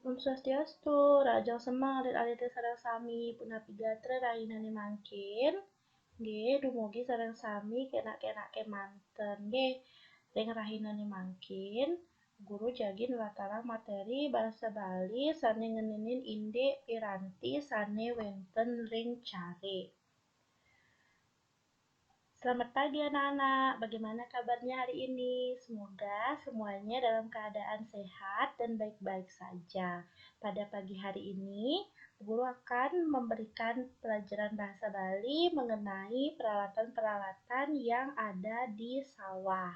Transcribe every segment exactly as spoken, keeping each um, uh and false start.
Om Swastiastu, rahajeng semeng alit-alité sareng sami, punapi gatra rahinané mangkin. Nggih, dumugi sareng sami kénak-kénak kémanten. Nggih, ring rahinané mangkin, guru jagi nlatarang materi basa Bali sané ngeninin indik piranti sané wénten ring carik. Selamat pagi anak-anak, bagaimana kabarnya hari ini? Semoga semuanya dalam keadaan sehat dan baik-baik saja. Pada pagi hari ini, guru akan memberikan pelajaran bahasa Bali mengenai peralatan-peralatan yang ada di sawah.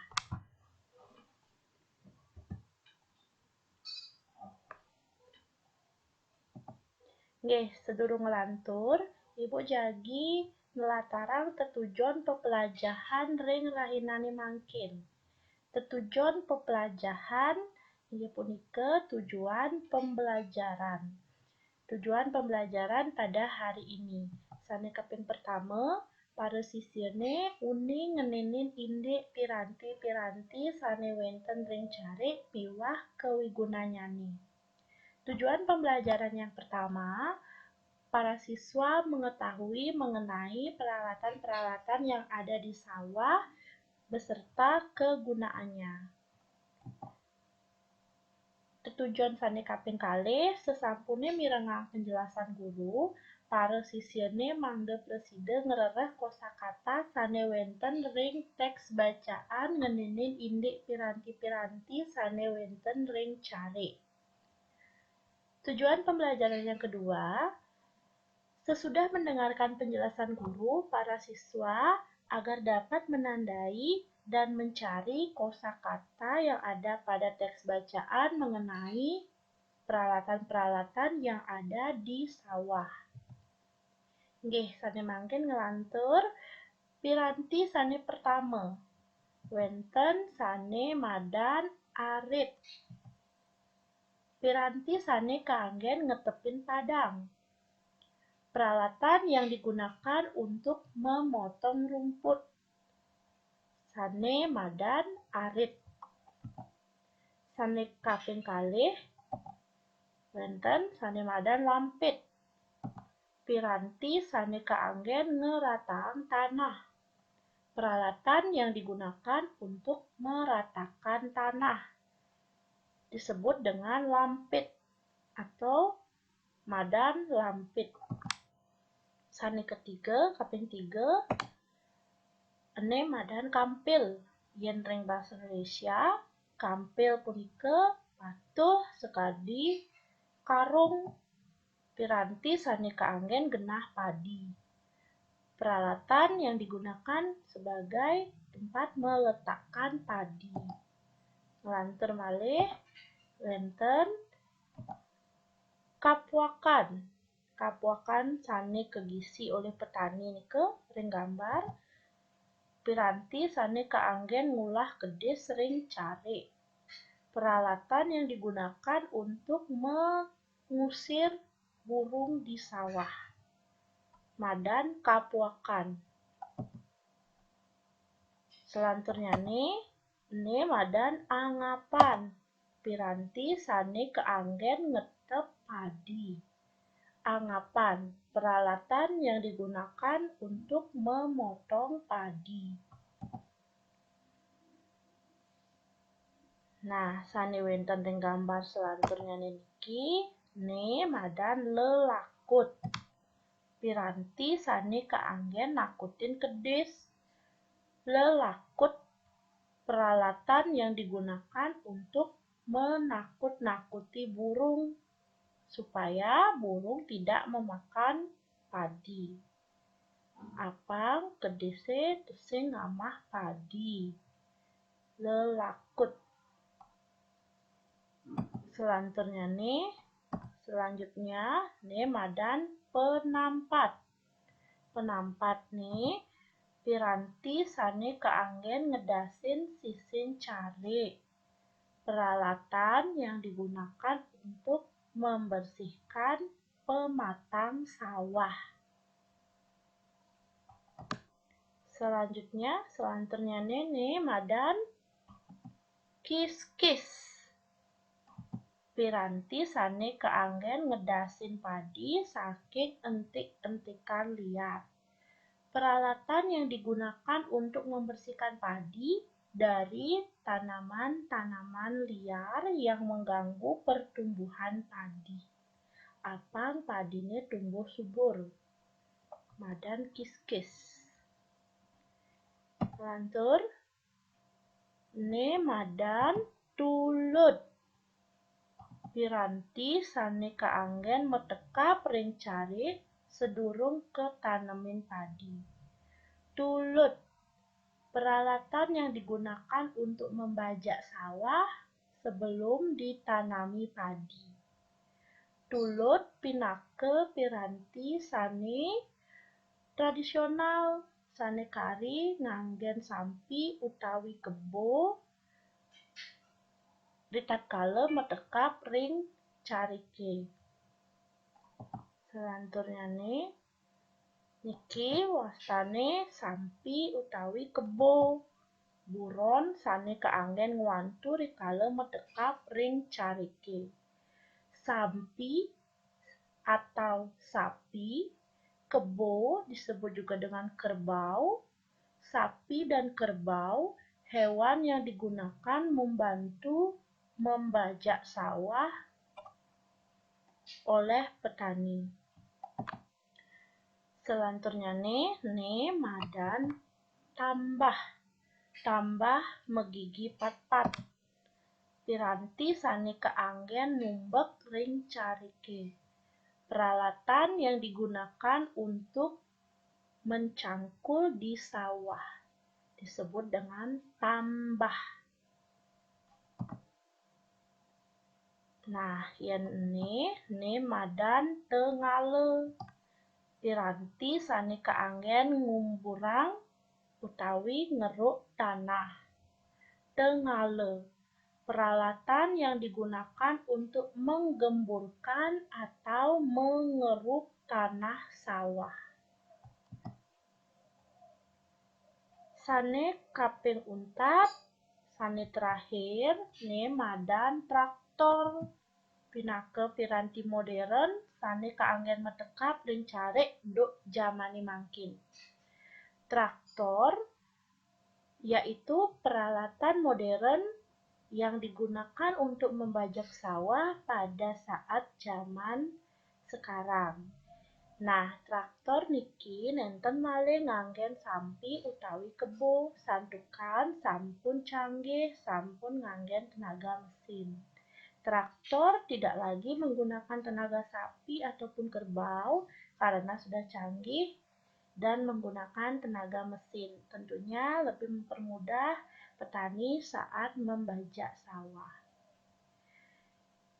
Nggih, sedurung nglantur, Ibu jagi nlatarang tetujon pepelajahan ring rahinané mangkin. Tetujon pepelajahan inggih punika tujuan pembelajaran. Tujuan pembelajaran pada hari ini. Sané kaping pertama, para sisyané uning ngeninin indik piranti-piranti sané wénten ring carik miwah kawigunannyané. Tujuan pembelajaran yang pertama, para siswa mengetahui mengenai peralatan-peralatan yang ada di sawah beserta kegunaannya. Tetujon sané kaping kalih, sasampuné mirengang penjelasan guru, para sisyané mangda prasida ngrereh kosakata sané wénten ring téks bacaan ngeninin indik piranti-piranti sané wénten ring carik. Tujuan pembelajaran yang kedua, sesudah mendengarkan penjelasan guru, para siswa agar dapat menandai dan mencari kosakata yang ada pada teks bacaan mengenai peralatan-peralatan yang ada di sawah. Nggih, sané mangkin nglantur piranti sané pertama. Wénten sané madan arit. Piranti sané kaanggén ngetepin padang. Peralatan yang digunakan untuk memotong rumput. Sané madan arit. Sané kaping kalih, wénten sané madan lampit. Piranti sané kaanggén ngerataang tanah. Peralatan yang digunakan untuk meratakan tanah disebut dengan lampit atau madan lampit. Sané ketiga, kaping tiga, ené madan kampil. Yén ring basa Indonesia, kampil punika patuh sakadi karung, piranti sané kaanggén genah padi. Peralatan yang digunakan sebagai tempat meletakkan padi. Nglantur malih, wénten kapuakan. Kapuakan sané kagisi olih petani nika ring gambar. Piranti sané kaanggén ngulah kedis ring carik. Peralatan yang digunakan untuk mengusir burung di sawah. Madan kapuakan. Selanturnyané, ené madan angapan. Piranti sané kaanggén ngetep padi. Angapan, peralatan yang digunakan untuk memotong padi. Nah, sané wénten ring gambar selanturnyané niki, né madan lelakut. Piranti sané kaanggén nakutin kedis. Lelakut, peralatan yang digunakan untuk menakut-nakuti burung, supaya burung tidak memakan padi. Apang kedisé tusing ngamah padi. Lelakut. Selanturnyané, selanjutnya, né madan penampat. Penampat né piranti sané kaanggén ngedasin sisin carik. Peralatan yang digunakan untuk membersihkan pematang sawah. Selanjutnya, selanturnyané né madan kiskis. Piranti sane kaanggen ngedasin padi saking entik-entikan liar. Peralatan yang digunakan untuk membersihkan padi dari tanaman-tanaman liar yang mengganggu pertumbuhan padi. Apang padine tumbuh subur. Madan kiskis. Lantur, ne madan tulud. Piranti sane kaanggen matekap ring carik sedurung katanemin padi. Tulud, peralatan yang digunakan untuk membajak sawah sebelum ditanami padi. Tulud pinaka piranti sane tradisional, sane kari nganggen sampi utawi kebo ritatkala matekap ring carike. Selanturnyane, niki wastane sampi utawi kebo. Buron sane kaanggen ngwantu rikala matekap ring carike. Sampi atau sapi, kebo disebut juga dengan kerbau. Sapi dan kerbau hewan yang digunakan membantu membajak sawah oleh petani. Selanturnyane, ne madan tambah. Tambah magigi patpat. Piranti sane kaanggen numbek ring carike. Peralatan yang digunakan untuk mencangkul di sawah disebut dengan tambah. Nah, yen ene, ne madan tengala. Piranti sane kaanggen ngumburang utawi ngeruk tanah. Tengala, peralatan yang digunakan untuk menggemburkan atau mengeruk tanah sawah. Sane kaping untat, sane terakhir, ne madan traktor. Pinaka piranti modern sane kaanggen matekap ring carik duk jamane mangkin. Traktor yaitu peralatan modern yang digunakan untuk membajak sawah pada saat zaman sekarang. Nah, traktor niki nenten malih nganggen sampi utawi kebo, santukan sampun canggih, sampun nganggen tenaga mesin. Traktor tidak lagi menggunakan tenaga sapi ataupun kerbau karena sudah canggih dan menggunakan tenaga mesin. Tentunya lebih mempermudah petani saat membajak sawah.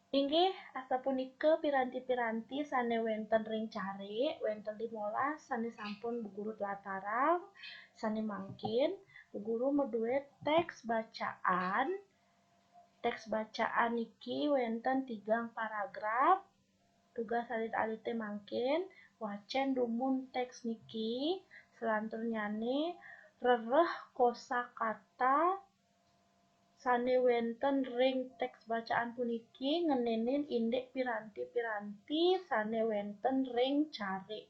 Inggih, asapunika piranti-piranti sane wenten ring carik, wenten limolas sane sampun Bu Guru tlatarang, sane mangkin Bu Guru madue teks bacaan. Teks bacaan niki wenten tigang paragraf. Tugas alit-alite mangkin, wacen dumun teks niki, selanturnyane rereh kosakata sane wenten ring teks bacaan puniki ngenenin indik piranti-piranti sane wenten ring carik.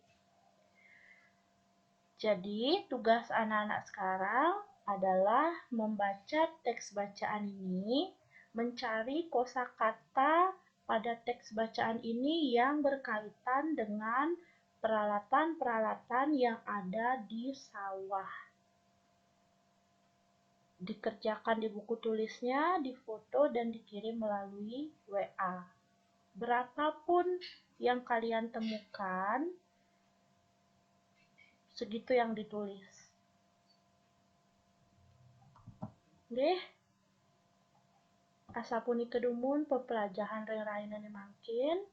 Jadi, tugas anak-anak sekarang adalah membaca teks bacaan ini, mencari kosakata pada teks bacaan ini yang berkaitan dengan peralatan-peralatan yang ada di sawah. Dikerjakan di buku tulisnya, difoto, dan dikirim melalui W A. Berapapun yang kalian temukan, segitu yang ditulis. Nggih. Asapunika dumun pepelajahan ring rahinane mangkin.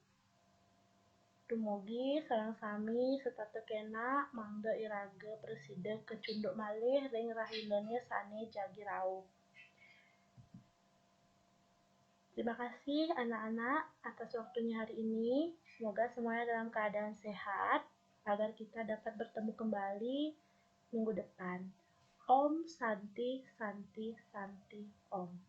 Dumugi sareng sami setata kenak mangda iraga prasida kacunduk malih ring rahinane sane jagi rauh. Terima kasih anak-anak atas waktunya hari ini. Semoga semuanya dalam keadaan sehat agar kita dapat bertemu kembali minggu depan. Om Santi, Santi, Santi, Om.